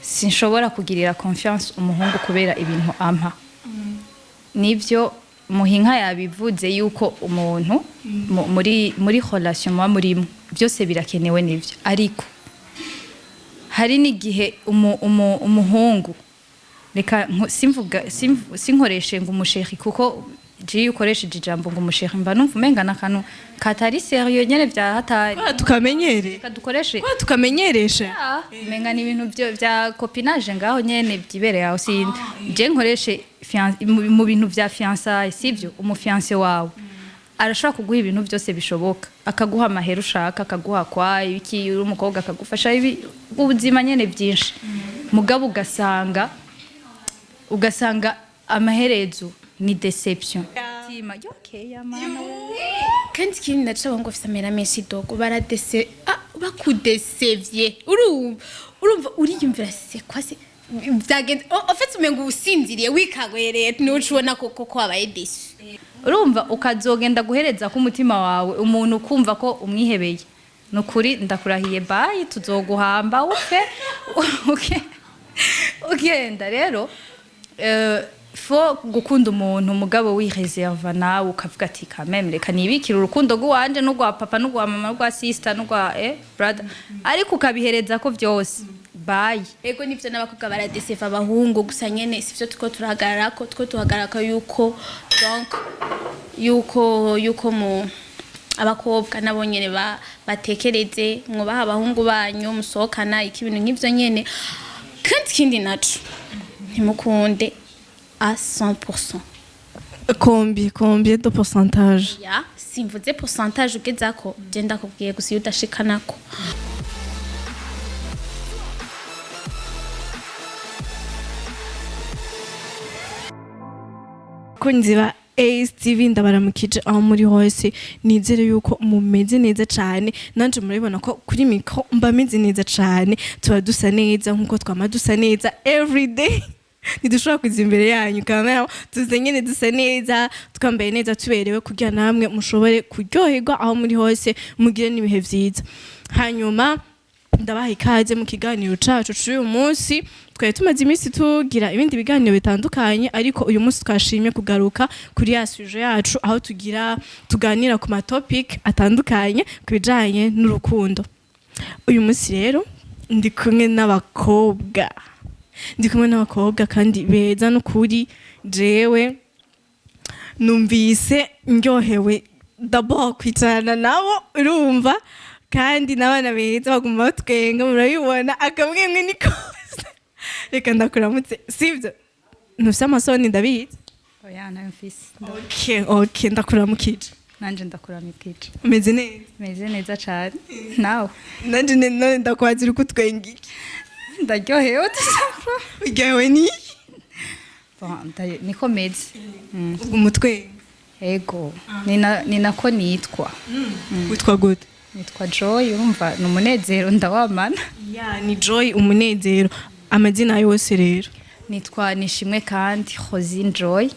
Sinshobora kugirira confiance umuhungu kubera ibintu ampa. Nivyo Muhinka yabivuze yuko umuntu muri relation muba murimo byose birakenewe, nivyo, ariko hari n'igihe umuhungu, reka simvuga sinkoreshe ngo umuchéri, kuko jiyo ukoresheje ijambo ngo umuchéri mba numva umenga n'akantu katari sérieux nyene vya hatari. Kubera tukamenyere. Reka dukoreshe. Kubera tukamenyeresha. Umenga ni ibintu vya copinage ngaho nyene vyibereye aho. Sindi je nkoreshe mu bintu vya fiançailles, sivyo? Umufiancé wawe arashobora kuguha ibintu byose bishoboka, akaguha amahera ushaka, akaguha kwa ibiki, uri umukobwa akagufasha ibi, ubuzima nyene byinshi, mugabo ugasanga amaherezo ni déception. Tima, okay, ya mana we. Kandi ikindi naco, abahungu bafise amahera menshi dogo baradese, bakudesevye, urumva uriyumvira se kwa se byagenze. En fait umenga ubusinziriye wikanguye, rero niho ubona ko wabaye déçu. Urumva ukazogenda guhereza ko umutima wawe umuntu ukumva ko umwihebeye, ni ukuri ndakurahiye, bayi tuzoguhamba upfe. Ugenda rero, faut gukunda umuntu mugabo wireserva nawe, ukavuga ati kameme reka nibikire urukundo rw'uwanje n'urwa papa n'urwa mama n'urwa sister n'urwa brother, ariko ukabihereza ko byose, bayi. Ego, nivyo, n'abakobwa baradeseva abahungu, gusa nyene sivyo tuko turahagararako. Two tuhagararako yuko donc yuko mu abakobwa nabo nyene batekereze, mwubaha abahungu banyu musohokana, iki, ibintu nk'ivyo nyene. Kandi ikindi naco, ntimukunde à 100%. Combien de pourcentage? Ya, simvuze pourcentage ugezako, je ndakubwiye gusa iyo udashikanako. Bakunzi ba ASTV, ndabaramukije aho muri hose. Nizere yuko mumeze neza cane. Nanje murabibona ko kuri micro mba meze neza cane. Tuba dusa neza nkuko twama dusa neza everyday. Ntidushobora kuza imbere yanyu kamera tuze nyene dusa neza, twambaye neza, tuberewe, kugira namwe mushobore kuryoherwa aho muri hose, mugire n'ibihe vyiza. Hanyuma ndabaha ikaze mu kiganiro cacu c'uyu munsi. Twari tumaze iminsi tugira ibindi biganiro bitandukanye, ariko uyu munsi twashimye kugaruka kuri ya sujet yacu, aho tugira tuganira ku matopic atandukanye ku bijanye n'urukundo. Uyu munsi rero ndi kumwe n'abakobwa, ndi kumwe n'abakobwa kandi beza. N'ukuri jewe numvise ndyohewe d'abord kwicarana nabo, urumva, kandi n'abana beza baguma batwenga, murabibona, akamwemwe ni kose. Reka ndakuramutse, sibyo? Ntufise amasoni, ndabizi. Oya, nayo mfise. Okay, ndakuramukije. Nanje ndakuramukije. Umeze neza? Meze neza cane, nawe? Nanje none ndakwazira uko utwenga iki? Ndaryohewe. Uryohewe n'iki? Bon, niko meze. Umutwenga. Ego, ni nako nitwa. Witwa gute? Nitwa Joy. Urumva ni umunezero ndawamana. Ya, ni Joy umunezero, amazina yose rero. Nitwa Nishimwe kandi Rosine Joy.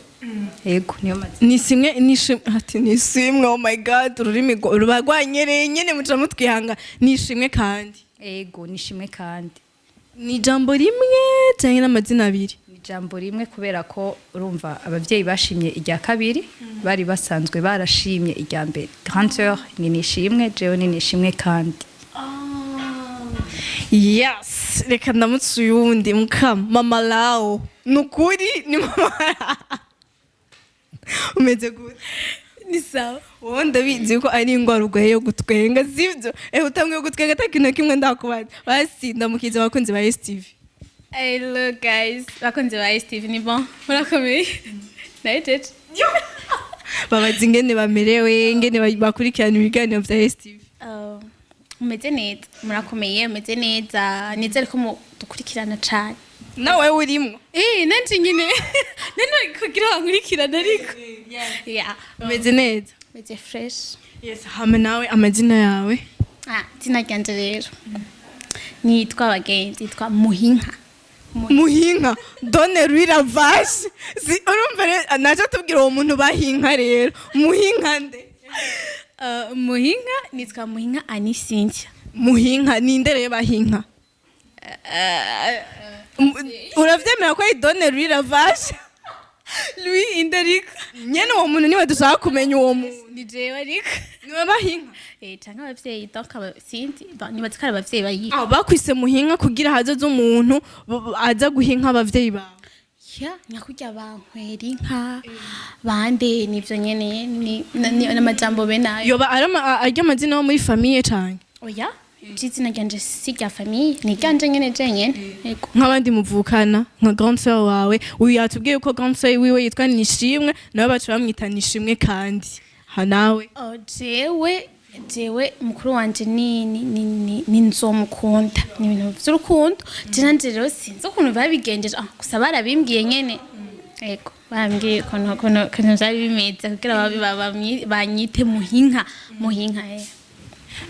Ego, niyo mazina. Ni simwe nishimwe, ati ni simwe. Oh my God, ururimi ruba rwanyereye nyene, muca mutwihanga. Nishimwe kandi. Ego, Nishimwe kandi. Ni ijambo rimwe cyangwa n'amazina abiri? Ni ijambo rimwe, kubera ko urumva ababyeyi bashimye irya kabiri, bari basanzwe barashimye irya mbere. Grande sœur ni Nishimwe, jewe ni Nishimwe kandi. Yes, reka ndamutse uyundi muka mama lao. Nukuri ni mama Lao. Umeze gute? Ni sawa. Wowe ndabizi ko ari ingwara urwaye yo gutwenga, sibyo? Utanguye gutwenga ata kintu na kimwe ndakubaza. Basi ndamukiza abakunzi ba STV. Hello guys, bakunzi ba STV, ni bon, murakomeye, nawe jeje. Babaza ingene bamerewe, ingene bakurikirana ibiganiro vya STV. Mumeze neza, murakomeye, mumeze neza, nizere ko mudukurikirana cane. Nawe urimwo. Nanje nyine none kugira bankurikirane, ariko yeah. Umeze neza? Meze fresh. Yes, hama nawe amazina yawe? Ah, izina ryanje rero nitwa, abagenzi, yitwa Muhinka. Muhinka, done lui la vache. Si urumva rero naje tubwira uwo muntu bahinka rero, Muhinka nde? Muhinka, nitwa Muhinka Ani Cynthia. Muhinka ninde rero bahinka? Uravyemera ko ari Donne Louis Lavage? Louis Inderiko. Nyene uwo muntu niwe dushaka kumenya, uwo muntu. Ni jewe ariko. Niwe bahinka? Canke abavyeyi, donc sinzi. Bon, nibaza ko ari abavyeyi bayiha. Aho bakwise Muhinka kugira hazoze umuntu aza guha inka abavyeyi bawe? Ya, nyakurya bankwera inka bande, nivyo nyene n'amajambo be nayo. Yoba ari arya amazina yo muri famille canke? Oya, izina ryanje si rya famille, ni ryanje nyene jenyene, yego. Nk'abandi muvukana, nka grande sœur wawe, uyu yatubwiye ko grande sœur wiwe yitwa Nishimwe, nawe baca bamwita Nishimwe. Kandi ha nawe? Oh, jewe mukuru wanje ni nzomukunda, ni ibintu vy'urukundo. Je nanje rero sinzi ukuntu babigenjeje, gusa barabimbwiye nyene, yego, barambwiye ukuntu vyari bimeze kugira banyite Muhinka, Muhinka.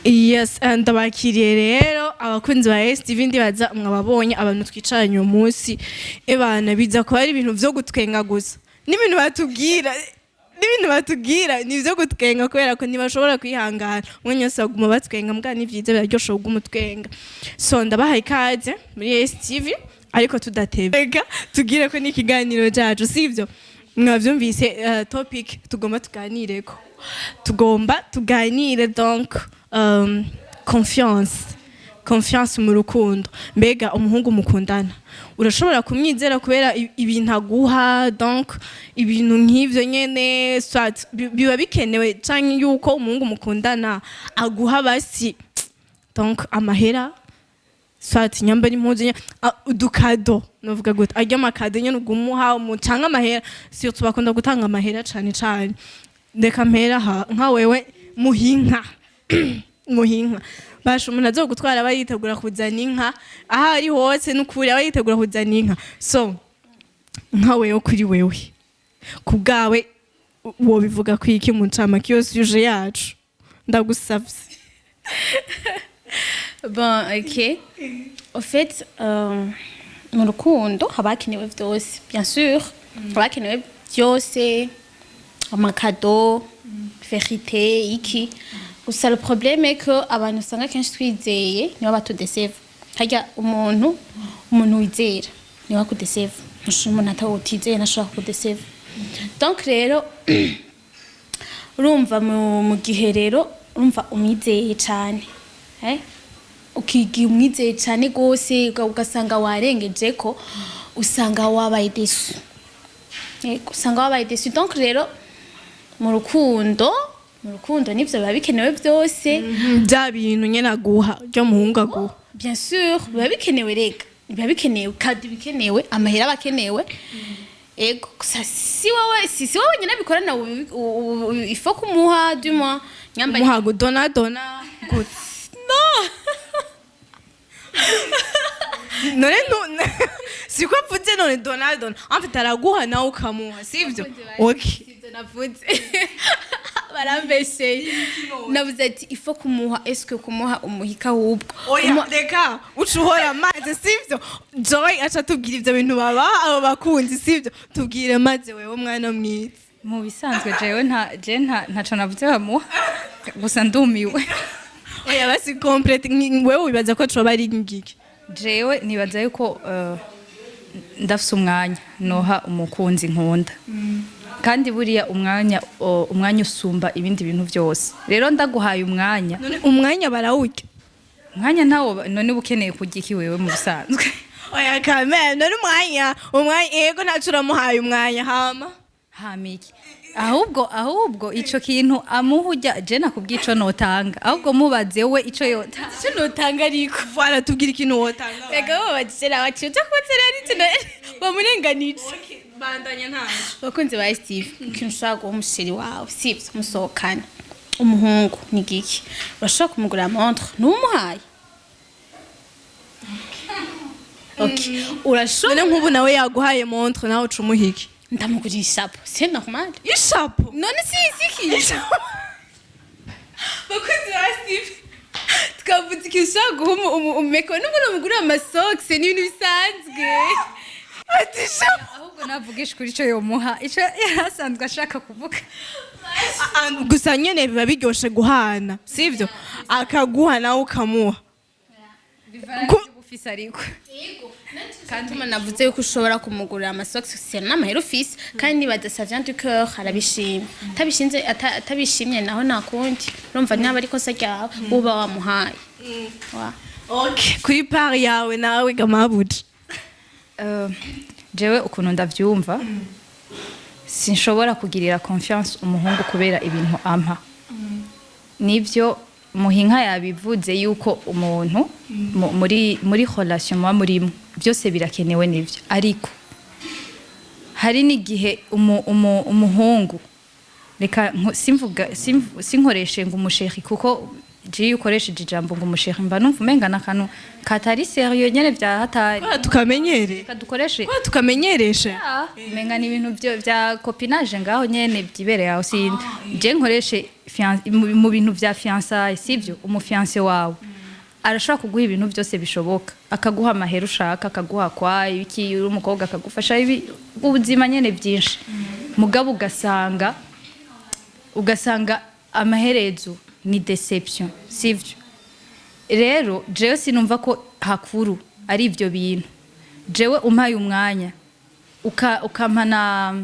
Yes, ndabakiriye rero abakunzi ba STV. Ndibaza mwababonye abantu twicaranye uyu munsi. Ebana, biza kuba ari ibintu vyo gutwenga gusa, n'ibintu batubwira ni ivyo gutwenga, kubera ko ntibashobora kwihangana umwanya wose, baguma batwenga. Mbwa ni vyiza, biraryoshe kuguma utwenga. So ndabahaye ikaze muri STV, ariko tudatebe, reka tugire ko n'ikiganiro cyacu, sivyo? Mwavyumvise, topic tugomba tuganireko, tugomba tuganire donc confiance mu rukundo. Mbega umuhungu mukundana urashobora kumwizera kubera ibintu aguha? Donc ibintu nk'ivyo nyene, soit biba bikenewe canke yuko umuhungu mukundana aguha basi donc amahera, soit nyambara impuzu, udukado, novuga gute, arya amakado nyene ugumuha canke amahera. Surtout bakunda gutanga amahera cane cane. Reka mpera ha nka wewe Muhinka. Muhinka, basha umuntu azogutwara aba yitegura kuzana inka aho ari hose, n'ukuri aba yitegura kuzana inka. So nka wewe, kuri wewe, ku bwawe, wobivuga kwiki mu ncamake iyo sujet yacu? Ndagusavye. Bon, ok. Au fait, mu rukundo haba hakenewe vyose, bien sûr. Haba hakenewe vyose, amakado, vérité, iki. Gusa le problème est que abantu usanga kenshi twizeye nibo batudeseva. Harya umuntu wizera niwe akudeseva. Umuntu atawutizeye ntashobora kukudeseva. Donc rero urumva mu gihe rero urumva umwizeye cane, ukigira umwizeye cyane rwose, ugasanga warengeje ko usanga wabaye déçu. Yego, usanga wabaye déçu. Donc rero mu rukundo nivyo biba bikenewe byose. Bya bintu nyene aguha, ryo muhungu aguha. Bien sûr, biba bikenewe rega, biba bikenewe kandi bikenewe amahera aba akenewe. Ego, gusa si wowe, si wowe nyine bikorana, il faut kumuha, du moins nyamba. Umuha dona dona gute? No. None siko mvuze none dona dona, en fait araguha nawe ukamuha, sivyo? Okay. Sivyo navuze, barambesheye. Navuze ati il faut kumuha, est-ce que kumuha umuhika ahubwo. Oya, reka uca uhora amazi, sivyo? Joy aca tubwira ivyo bintu babaha abo bakunzi, sivyo? Tubwire maze wewe, mwana mwiza. Mu bisanzwe jewe nta je nta ntaco navuze bamuha, gusa ndumiwe. Oya, basi complète. Wewe wibaza ko coba ari ngiki? Jewe nibaza yuko ndafise umwanya noha umukunzi nkunda, kandi buriya umwanya usumba ibindi bintu byose. Rero ndaguhaye umwanya. None umwanya barawurya? Umwanya ntawo. None uba ukeneye kurya iki wewe mu bisanzwe? Oya kamere, none umwanya, yego, ntaco uramuhaye umwanya, hama? Hama iki? Ahubwo ico kintu amuha urya, je nakubwiye ico notanga, ahubwo mubaze we ico yotanga. Icyo notanga ariko? Voilà, tubwire ikintu wotanga. Ega babajije nawe ati uja kubaza rero ikintu bamurenganije. Bandanya, ntaco. Bakunzi ba Steve, ikintu ushobora guha umuchéri wawe, sibyo, musohokana, umuhungu, ni giki? Urashobora kumugurira montre, ntumuhaye, okay? Urashobora. None nk'ubu nawe yaguhaye montre, nawe uca umuha iki? Ndamugurira ishapo, c'est normal. Ishapo? None si siki? Bakunzi ba Steve, twavuze ikintu ushobora guha umeko nubwo namugurira amasokisi, ni ibintu bisanzwe. Ati ishapo. Ahubwo navugisha kuri ico yomuha, ico yari asanzwe ashaka kuvuga. Gusa nyene biba biryoshe guhana, sivyo? Akaguha nawe ukamuha. Bivana n'ibyo uba ufise ariko. Kandi navuze yuko ushobora kumugurira amasogisi n'amahera ufise, kandi nibaza ça vient du cœur, arabishima. Atabishinze, atabishimye naho nakundi, urumva niba ari ikosa ryawe uba wamuhaye. Okay, kuri part yawe nawe gamabuja? Jewe ukuntu ndavyumva, sinshobora kugirira confiance umuhungu kubera ibintu ampa. Nivyo Muhinka yabivuze yuko umuntu muri relation muba murimo byose birakenewe, nivyo, ariko hari n'igihe umuhungu, reka simvuga, sinkoreshe ngo umuchéri, kuko jiyo ukoresheje ijambo ngo umuchéri mba numva umenga n'akantu katari sérieux nyene vya hatari. Kubera tukamenyere. Reka dukoreshe Kubera tukamenyeresha. Umenga ni ibintu vya copinage ngaho nyene byibereye aho. Sindi je nkoreshe mu bintu vya fiançailles, sivyo? Umufiancé wawe arashobora kuguha ibintu byose bishoboka, akaguha amahera ushaka, akaguha kwa ibiki, uri umukobwa akagufasha ibi, ubuzima nyene byinshi, mugabo ugasanga amaherezo ni déception, sivyo? Rero jewe sinumva ko hakuru ari ibyo bintu. Jewe umpaye umwanya, ukampa na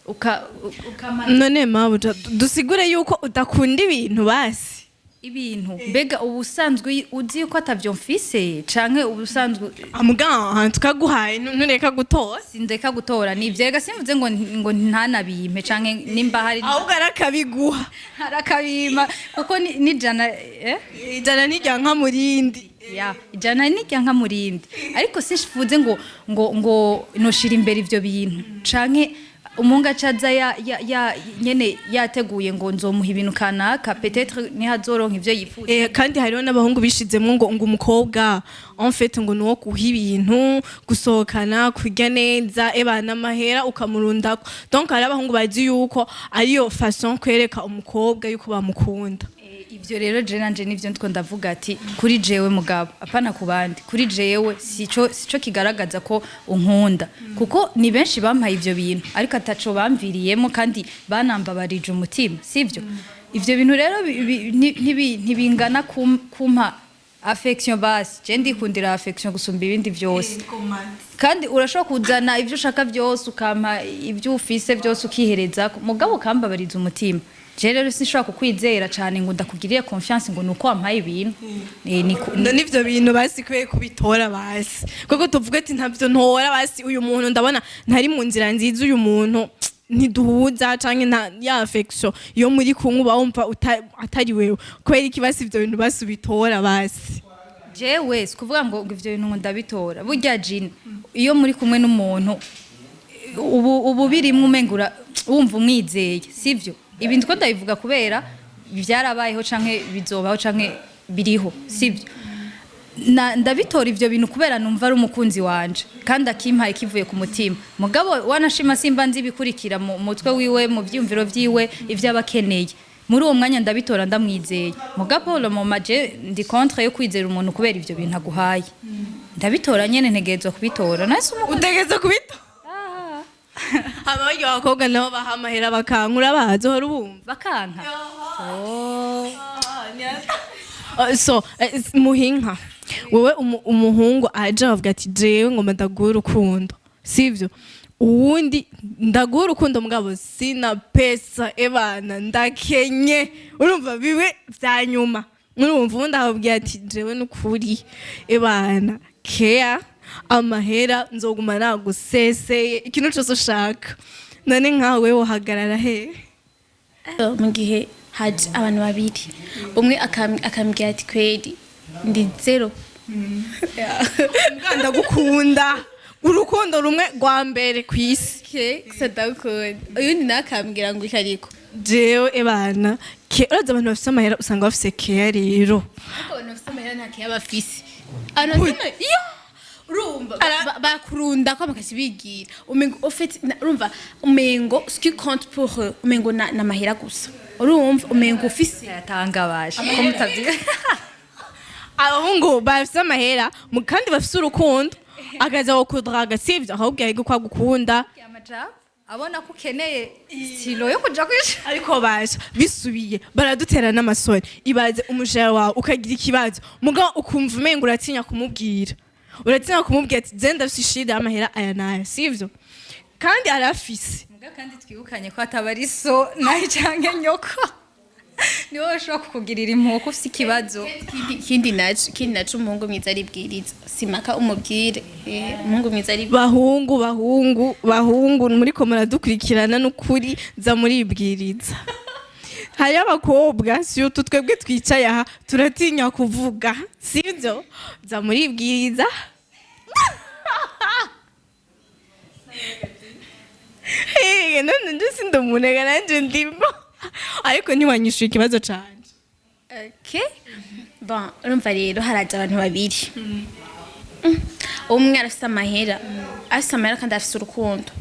ukampa None mabuja, dusigure yuko udakunda ibintu basi? Ibintu mbega ubusanzwe uzi yuko atavyo mfise, canke ubusanzwe Amuga ahantu tukaguhaye, ntureka gutora. Sindeka gutora, nivyo. Rega simvuze ngo ntanabimpe, canke nimba hari Ahubwo arakabiguha. Arakabima kuko nijana Ijana nirya nka murindi. Ya, ijana nirya nka murindi, ariko sifuze ngo noshira imbere ivyo bintu, canke umunga acaza ya nyene yateguye ngo nzomuha ibintu kanaka, peut-être nihazoronka ivyo yifuza. Kandi hariho n'abahungu bishizemwo ngo umukobwa en fait ngo nuwo kuha ibintu, gusohokana, kurya neza, eba n'amahera ukamurundako. Donc hari abahungu bazi yuko ariyo façon kwereka umukobwa yuko bamukunda. Ivyo rero je nanje nivyo ndiko ndavuga ati kuri jewe, mugabo apana ku bandi, kuri jewe sico kigaragaza ko unkunda, kuko ni benshi bampaye ivyo bintu ariko ataco bamviriyemo kandi banambabarije umutima, sivyo? Ivyo bintu rero ntibingana kumpa affection. Basi je ndikundira affection gusumba ibindi vyose, kandi urashobora kuzana ibyo ushaka byose, ukampa ibyo ufise byose, ukihereza, mugabo ukambabariza umutima. Je rero sinshobora kukwizera cyane ngo ndakugirire confiance ngo nuko wampaye ibintu. None ivyo bintu basi kubera kubitora basi, kuko tuvuga ati ntavyo ntora basi, uyu muntu ndabona ntari mu nzira nziza, uyu muntu ntiduhuza, canke nta ya affection iyo muri kumwe uba wumva atari wewe, kubera iki basi ivyo bintu basi ubitora basi? Jewe si kuvuga ngo ivyo bintu ngo ndabitora. Burya jini iyo muri kumwe n'umuntu ubu birimwo, umenga wumva umwizeye, sivyo? Ibi ndiko ndabivuga kubera byarabayeho canke bizobaho canke biriho, sivyo? Ndabitora ivyo bintu kubera numva ari umukunzi wanje kandi akimpaye kivuye ku mutima. Mugabo wanashima simba nzi ibikurikira mu mutwe wiwe, mu vyumviro vyiwe, ivyo aba akeneye muri uwo mwanya. Ndabitora ndamwizeye, mugabo le moment je ndi contre yo kwizera umuntu kubera ivyo bintu aguhaye. Ndabitora nyene, ntegerezwa kubitora nase umukunzi. Utegetse kubitora. Hama barya abakobwa nabo baha amahera bakankura, bazohora ubumva. Bakanka. So Muhinka, wewe umuhungu aje avuga ati jewe ngoma ndaguha urukundo, sivyo? Uwundi ndaguha urukundo mugabo sina pesa, ebana ndakenye, urumva biwe vya nyuma, urumva uwundi akabwira ati jewe nukuri ebana keya amahera nzoguma naguseseye ikintu cose ushaka. None nkawe wohagarara he? Mu gihe haje abantu babiri, umwe akambwira ati kweri ndi zéro. Mbwa ndagukunda urukundo rumwe rwa mbere ku isi. Okay, gusa ndagukunda. Uyundi nawe akambwira ngo ikariko Jewe ebana ke urazi abantu bafise amahera usanga bafise keya rero. Ariko abantu bafise amahera nta keya bafise. Abantu bafise iyo urumva bakurunda ko bakacibigira, umengo au fait urumva umengo ce qui compte pour eux umengo na mahera gusa, urumva umengo ufise Yatanga bashe ko mutavyi Abahungu bafise amahera kandi bafise urukundo, akaza kukudraga, sivyo? Akakubwira yuko ko agukunda. Amajambo abona ko ukeneye stylo yo kuja kwisha. Ariko basha bisubiye baradutera n'amasoni. Ibaze umujera wawe ukagira ikibazo, mugabo ukumva umengo uratinya kumubwira. Uratinya kumubwira ati: "Je ndafise ishida y'amahera aya n'aya," sivyo? Kandi arafise. Muga kandi twibukanye ko ataba ari so nawe canke nyoko, niwe bashobora kukugirira impuhwe ko ufise ikibazo. Ikindi naco, umuhungu mwiza aribwiriza, simaka umubwire. Umuhungu mwiza aribwiriza. Bahungu, bahungu, bahungu muriko muradukurikirana, n'ukuri za muribwiriza. Hariyo abakobwa, si utu twebwe twicaye aha, turatinya kuvuga, sibyo? Za muribwiriza. None nje sindumunega, nanje ndimo, ariko ntiwanyishuye ikibazo canje. Okay. Bon, urumva rero haraza abantu babiri. Umwe arafise amahera, afise amahera kandi afise urukundo.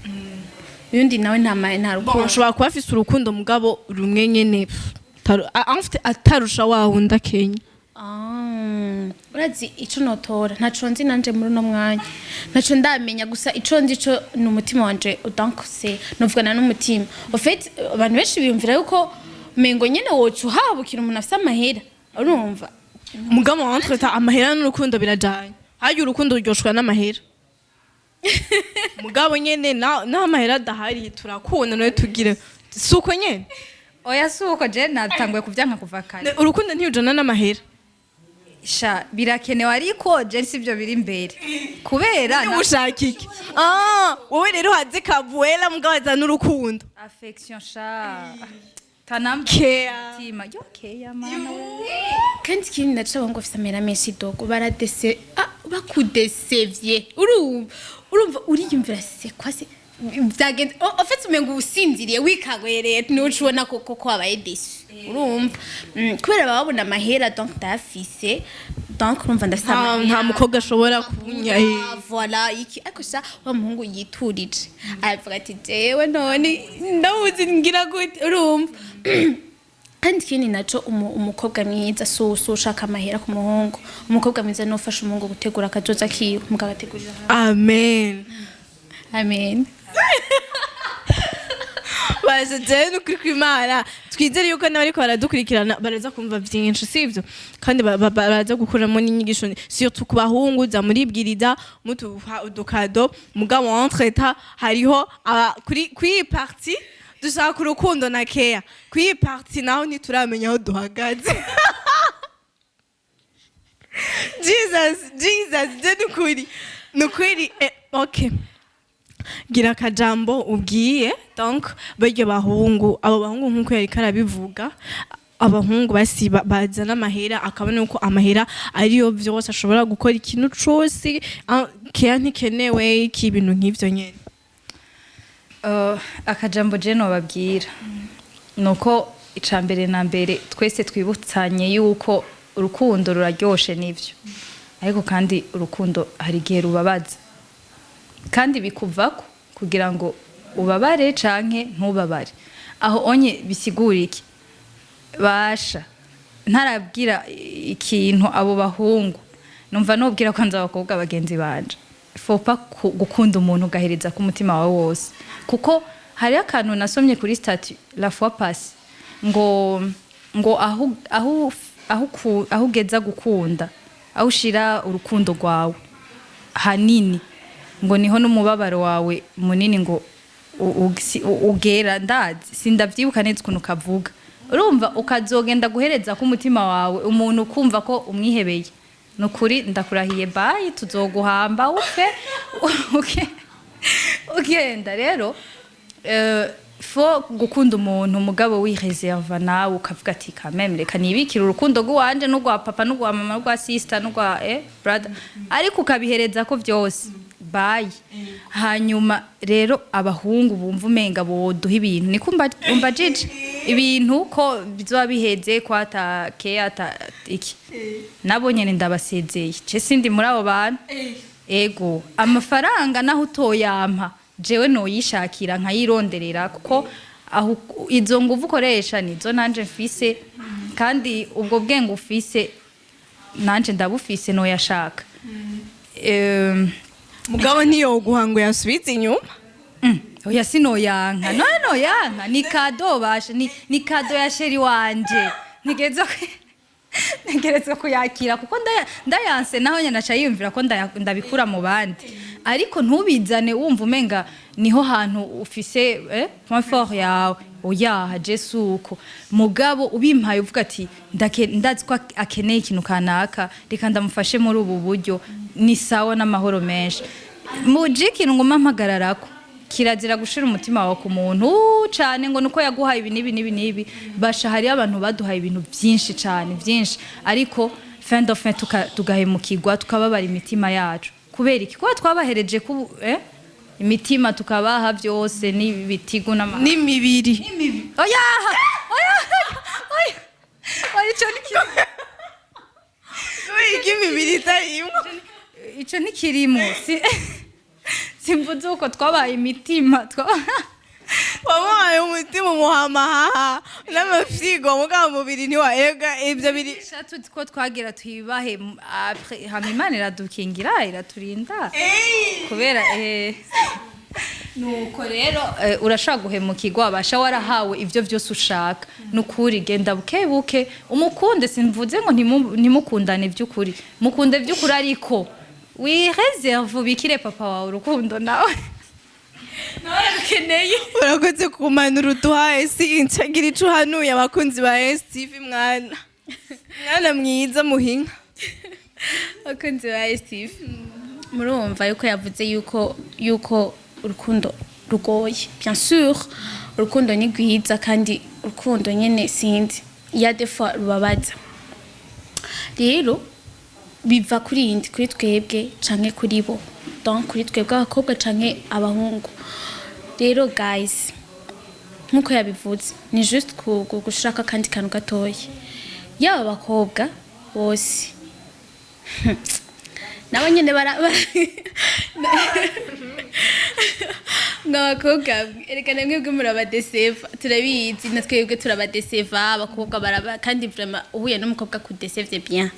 Uyundi nawe nta Bon, rukundo. Ashobora kuba afise urukundo, mugabo rumwe nyene, pff, en fait, atarusha wa wundi akenya. Ah, urazi ico notora? Ntaco nzi nanje muri uno mwanya, ntaco ndamenya. Gusa ico nzi co ni umutima wanje, donc c'est novugana n'umutima. En fait, abantu benshi biyumvira yuko mengo nyene woca uhabukira umuntu afise amahera, urumva? Mugabo entre temps, amahera n'urukundo birajanye. Harya urukundo ruryoshwa n'amahera, mugabo nyene naho amahera adahari turakunda. Nawe tugire si uko nyene? Oya, si uko. Je natanguye kuvyanka kuva kare. Urukundo ntiyujana n'amahera. Sha, birakenewe, ariko je sivyo biri imbere kubera Ushaka iki? Ah, wowe rero haze kavuela, mugabo azana urukundo. Affection, sha, tanamba. Care. Mutima yo care, mana we. Kandi ikindi naco, abahungu bafise amahera menshi dogo baradese, bakudesevye, urumva uriyumvira: "C'est quoi, c'est byagenze?" En fait, umenga ubusinziriye, wikanguye rero niho uca ubona koko ko wabaye déçu, urumva? Kubera baba babona amahera, donc ndayafise, donc urumva ndafise amahera. Nta mukobwa ashobora kunya. Ah, voilà iki. Ariko sha, wa muhungu yiturije aravuga ati: "Jewe none ndamuzi ngira gute?" Urumva? Kandi ikindi naco, umukobwa mwiza si ushaka amahera ku muhungu. Umukobwa mwiza ni ufasha umuhungu gutegura akazoza kiwe, mugagategurira hamwe. Amen. Amen. Baje jewe n'ukuri kw'Imana, twizere yuko n'abariko baradukurikirana baraza kumva vyinshi, sivyo? Kandi baraza gukuramo n'inyigisho, surtout ku bahungu: za muribwiriza, mutuha udukado. Mugabo entre temps, hariho kuri iyi partie dushaka urukundo na care. Kuri iyi partie naho ntituramenya aho duhagaze. Jesus, Jesus! Je nukuri, nukuri, okay, gira akajambo ubwiye donc barya bahungu, abo bahungu nk'uko yariko arabivuga, abahungu basi bazana amahera, akabona yuko amahera ariyo vyose, ashobora gukora ikintu cose, care ntikenewe, iki, ibintu nk'ivyo nyene. Akajambo je nobabwira nuko ica mbere na mbere twese twibutsanye yuko urukundo ruraryoshe, nivyo, ariko kandi urukundo hari igihe rubabaza, kandi bikuvako kugira ngo ubabare canke ntubabare. Aho onye bisigura iki? Basha, ntarabwira ikintu abo bahungu, numva nobwira kwanza abakobwa bagenzi banje: faut pas gukunda umuntu ugahereza ku mutima wawe wose, kuko hariho akantu nasomye kuri statut la fois passée ngo aho ugeza gukunda, aho ushira urukundo rwawe hanini, ngo niho n'umubabaro wawe munini ngo ugera. Ndazi sindavyibuka neza ukuntu kavuga. Urumva, ukazogenda guhereza ko umutima wawe umuntu ukumva ko umwihebeye, nukuri ndakurahiye, bayi, tuzoguhamba upfe. Ugenda rero, faut gukunda umuntu, mugabo wireserva nawe, ukavuga ati: "Quand même, reka nibikire urukundo rw'iwanje n'urwa papa n'urwa mama n'urwa sister n'urwa brother," ariko ukabihereza ko vyose, bayi. Hanyuma rero abahungu bumva umenga boduha ibintu, niko umbajije, ibintu ko bizoba biheze, ko ata ke ata iki, nabo nyene ndabasezeye. Je sindi muri abo bantu. Ego, amafaranga naho utoyampa, jewe noyishakira nkayironderera, kuko aho izo nguvu ukoresha nizo nanje mfise, kandi ubwo bwenge ufise nanje ndabufise, noyashaka. Mugabo ntiyoguha ngo yasubize inyuma. Oya, sinoyanka. None noyanka? Ni cadeau basha, ni cadeau ya chéri wanje. Ntigeza Ntegerezwa kuyakira kuko ndayanse naho nyine aca yiyumvira ko ndabikura mu bandi. Ariko ntubizane wumva umenga niho hantu ufise point fort yawe. Oya, je suko. Mugabo ubimpaye uvuga ati ndazi ko akeneye ikintu kanaka, reka ndamufashe muri ubu buryo, ni sawa n'amahoro menshi. Muje ikintu nguma mpagararako: kirazira gushira umutima wawe ku muntu cane ngo nuko yaguhaye ibi n'ibi n'ibi n'ibi. Basha, hariyo abantu baduhaye ibintu byinshi cane byinshi, ariko fin de fin tugahemukirwa, tukababara imitima yacu. Kubera iki? Kuba twabahereje ku imitima, tukabaha byose n'ibitigu n'ama N'imibiri. Oya, oya, oya, oya, ico ni kimwe. Wiga imibiri itarimo. Ico ntikirimo. Simvuze uko twabaye imitima Wamuhaye umutima, umuha amahaha n'amafyigo, mugabo umubiri ntiwaega ibyo biri. Tuzi ko twagira tuyibahe après, hama Imana iradukingira, iraturinda kubera nuko rero urashobora guhemukirwa. Wabasha warahawe ivyo vyose ushaka, nukuri genda buke buke umukunde. Simvuze ngo ntimukundane vy'ukuri, mukunde vy'ukuri, ariko wi réserve, ubikire papa wawe urukundo, nawe nawe ararukeneye. Urakoze ku mpanuro uduhaye. Si incagira ico uhanuye abakunzi ba STV, mwana mwana mwiza muhinga? Abakunzi ba Steve, murumva yuko yavuze yuko urukundo rugoye. Bien sûr, urukundo ni rwiza, kandi urukundo nyene sinzi, il y a des fois rubabaza. Rero biva kuri yindi, kuri twebwe canke kuri bo, donc kuri twebwe abakobwa canke abahungu. Rero guys, nkuko yabivuze, ni juste gushaka akandi kantu gatoya. Yaba abakobwa bose nabo nyene ngo abakobwa erekana mwebwe murabadeseva, turabizi, na twebwe turabadeseva abakobwa baraba. Kandi vraiment uhuye n'umukobwa kudesevye bien,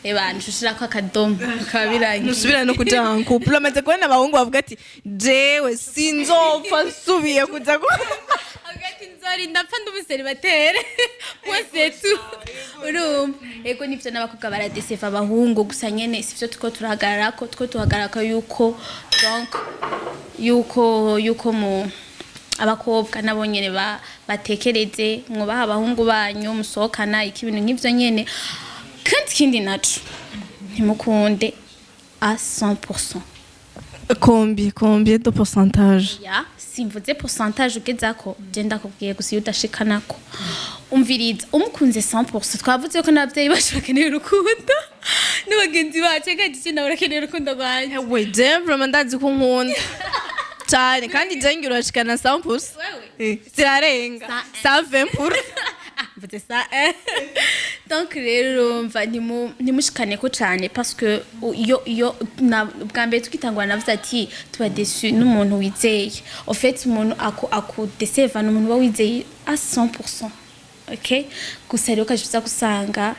ebana ushirako akadomo bikaba birangiye. Nusubira no kuja en couple. Uramaze kubona abahungu bavuga ati: "Jewe sinzopfa nsubiye kuja ku" Hagati nzorinda mpfa ndi umu célibataire wose tu. Urumva, ego nivyo, n'abakobwa baradeseva abahungu, gusa nyene sivyo tuko turahagararako. Two tuhagararako yuko donc yuko mu abakobwa nabo nyene batekereze, mwubaha abahungu banyu musohokana, iki ibintu nk'ivyo nyene. Kandi ikindi naco, ntimukunde à 100%. Combien de pourcentage? Ya, simvuze pourcentage ugezako, je ndakubwiye gusa iyo udashikanako. Umviriza, umukunze 100%, twavuze ko n'abavyeyi bacu bakeneye urukundo n'abagenzi bacu. Reka jewe nawe urakeneye urukundo rwanje. Ewe, je vraiment ndazi ko nkunda cyane, kandi je ngira urashikana 100%. Wewe? Zirarenga 120%. Ah, mvuze ça, eh. Donc rero urumva, ntimushikaneko cane, parce que iyo bwa mbere tukitangura navuze ati tuba déçu n'umuntu wizeye. Au fait, umuntu akudeseva ni umuntu uba wizeye à 100%, okay? Gusa rero ukaja uza gusanga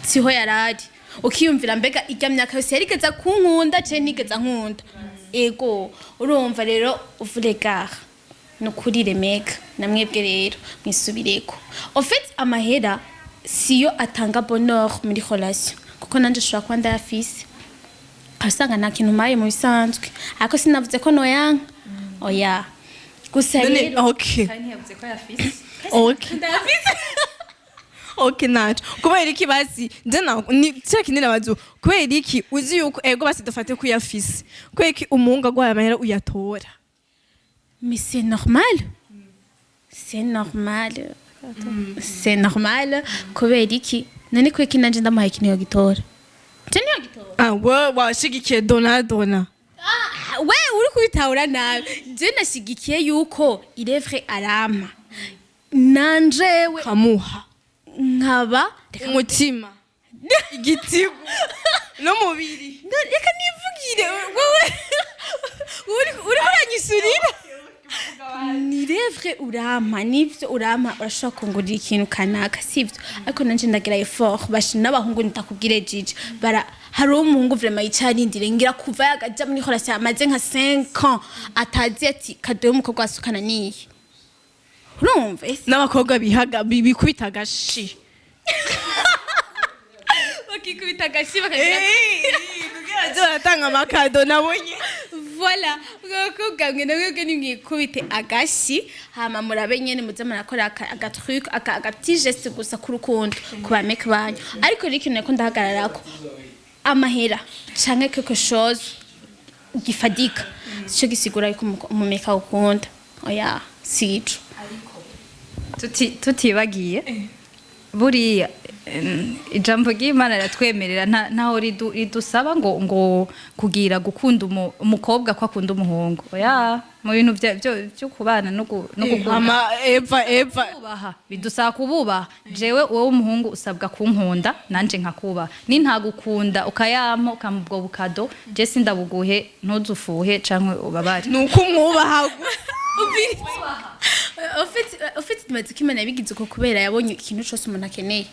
siho yarari, ukiyumvira: mbega irya myaka yose yarigeza kunkunda ce nigeza nkunda? Ego, urumva rero, uvuregara ni ukuri remeka namwebwe rero mwisubireko. En fait, amahera siyo atanga bonheur muri relation, kuko nanje nshobora kuba ndayafise asanga nta kintu maye mu bisanzwe, ariko sinavuze ko noyanka, oya. Gusa None rero okay. Kandi ntiyavuze ko yafise. Okay. Ndayafise. Okay, naco kubera iki basi nje na ni cya kinini abazu, kubera iki uzi yuko ego basi dufate ko uyafise, kubera iki umuhungu agwaye amahera uyatora? Mais c'est normal. C'est normal. C'est normal. Kubera iki? None kubera iki nanje ndamuhaye ikintu yogitora? Je niyo gitora. Ah, we washigikiye dona dona. Ah, we uri kubitahura nabi. Je nashigikiye yuko irevre arama. Nanje we Kamuha nkaba umutima, igitigu n'umubiri. Reka nivugire, wowe uri uranyishurira. Ni revre urampa, nivyo urampa, urashobora kungurira ikintu kanaka, sivyo? Ariko nanje ndagira effort. Bashi n'abahungu nitakubwire jiji bara, hari umuhungu vraiment yicara arindire ngira kuva yagaja muri relation amaze nka 5 ans atazi ati cadeau y'umukobwa wasukana niyi. Urumva ese? N'abakobwa bihaga bikubita agashi. Bakikubita agashi, bakagira Kugira baze baratanga ama cadeaux nabo nyene. Voilà, abakobwa mwe namwebwe nimwikubite agashi, hama murabe nyene muze murakora aga truc, aga petit geste gusa k'urukundo ku ba mecs banyu. Ariko rero ikintu nako ndahagararako, amahera canke quelque chose gifadika sico gisigura yuko umu mec awukunda. Oya, sico. Tutibagiye buriya ijambo ry'Imana riratwemerera, ntaho ridusaba ngo kugira gukunda umukobwa ko akunda umuhungu. Oya, mu bintu byo kubana no gukunda Ama Eva, Eva. Kubaha, bidusaba kububaha. Jewe wowe umuhungu usabwa kunkunda, nanje nkakubaha. Nintagukunda ukayampa, ukampa ubwo bu cadeau, je sindabuguhe, ntuzufuhe canke ubabare. Ni uko umwubaha gusa. Ufite tumaze ko Imana yabigize uko kubera yabonye ikintu cyose umuntu akeneye.